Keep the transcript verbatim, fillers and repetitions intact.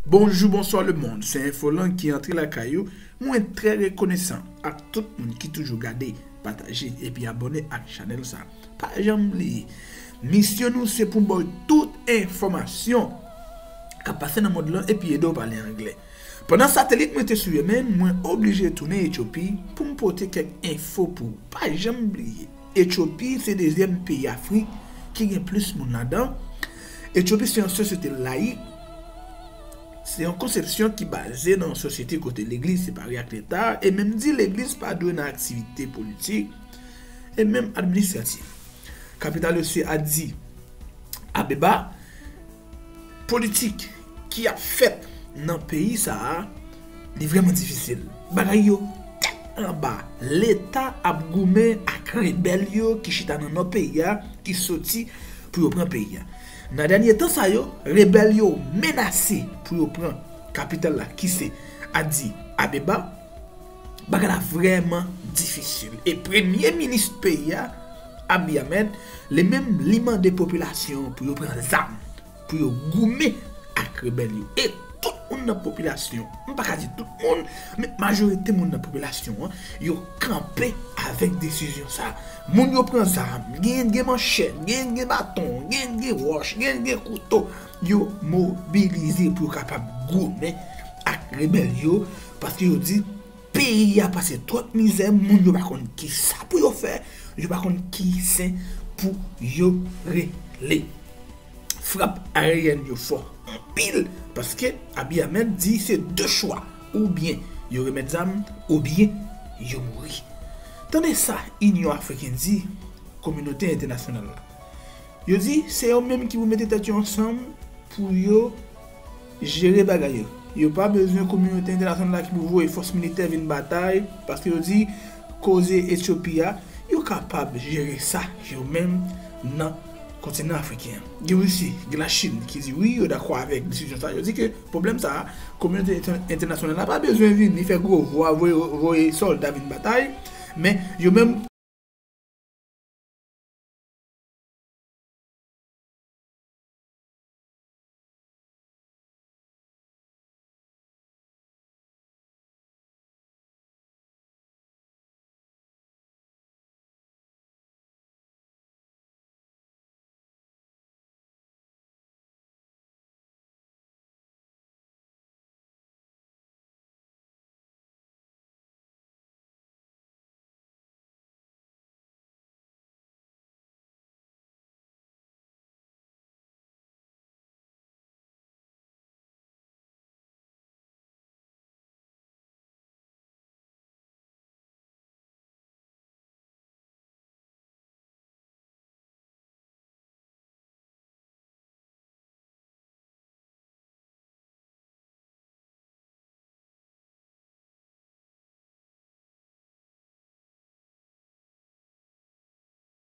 Bonjou, bonswa lemonn, se Enfolan ki antre lakay ou. Mwen trè rekonesan ak tout moun ki toujou gade, pataje epi abòne ak chanèl sa. Pa janm bliye, misyon nou se pou bay tout enfòmasyon k ap pase nan mond lan epi ede w pale anglè. Pandan satelit mwen te sou Yemen, mwen oblije tounen Etyopi pou m pote kèk enfo pou ou. Pa janm bliye, Etyopi se dezyèm peyi Afrik ki gen plis moun ladan. Etyopi se yon sosyete layik. Se yon konsepsyon ki baze nan yon sosyete kote legliz separe ak leta, e menm di legliz pa dwe nan aktivite politik e menm administratif. Kapital yo se Adi Abeba. Politik ki ap fèt nan peyi sa a, li vrèman difisil. Bagay yo tèt anba. Leta ap goumen ak rebèl yo ki chita nan nò peyi a, ki soti pou yo pran peyi a. Nan dènye tan sa yo, rebèl yo menase pou yo pran kapital la, ki se Adi Abeba. Bagay la vrèman difisil. E premye minis peyi a, Abiy Ahmed, li menm, li mande popilasyon pou yo pran zam, pou yo goumen ak rebèl yo. E tout moun nan popilasyon, m pa ka di tout moun, men majorite moun nan popilasyon an, yo kanpe avèk desizyon sa. Moun yo pran zam, gen gen manchèt, gen gen baton, gen gen wòch, gen gen kouto. Yo mobilize pou yo kapab goumen ak rebèl yo, paske yo di peyi a pase twòp mizè, moun yo pa konn kisa pou yo fè, yo pa konn ki sen pou yo rele. Frap aeryèn yo fò anpil, paske Abiy Ahmed di se de chwa, oubyen yo remèt zam, oubyen yo mouri. Tande sa Inyon Afriken di kominote entènasyonal la. Yo di se yo menm ki pou mete tèt yo ansanm pou yo jere bagay yo. Yo pa bezwen kominote entènasyonal la ki pou voye fòs militè vin batay, paske yo di koze Etyopi a, yo kapab jere sa yo menm nan kontinan afriken an. Gen Risi, gen Lachin ki di wi, yo dakò avèk desizyon sa. Yo di ke pwoblèm sa a, kominote entè-, entènasyonal la pa bezwen vini fè gwo vwa, voye, voye sòlda vin batay, men yo menm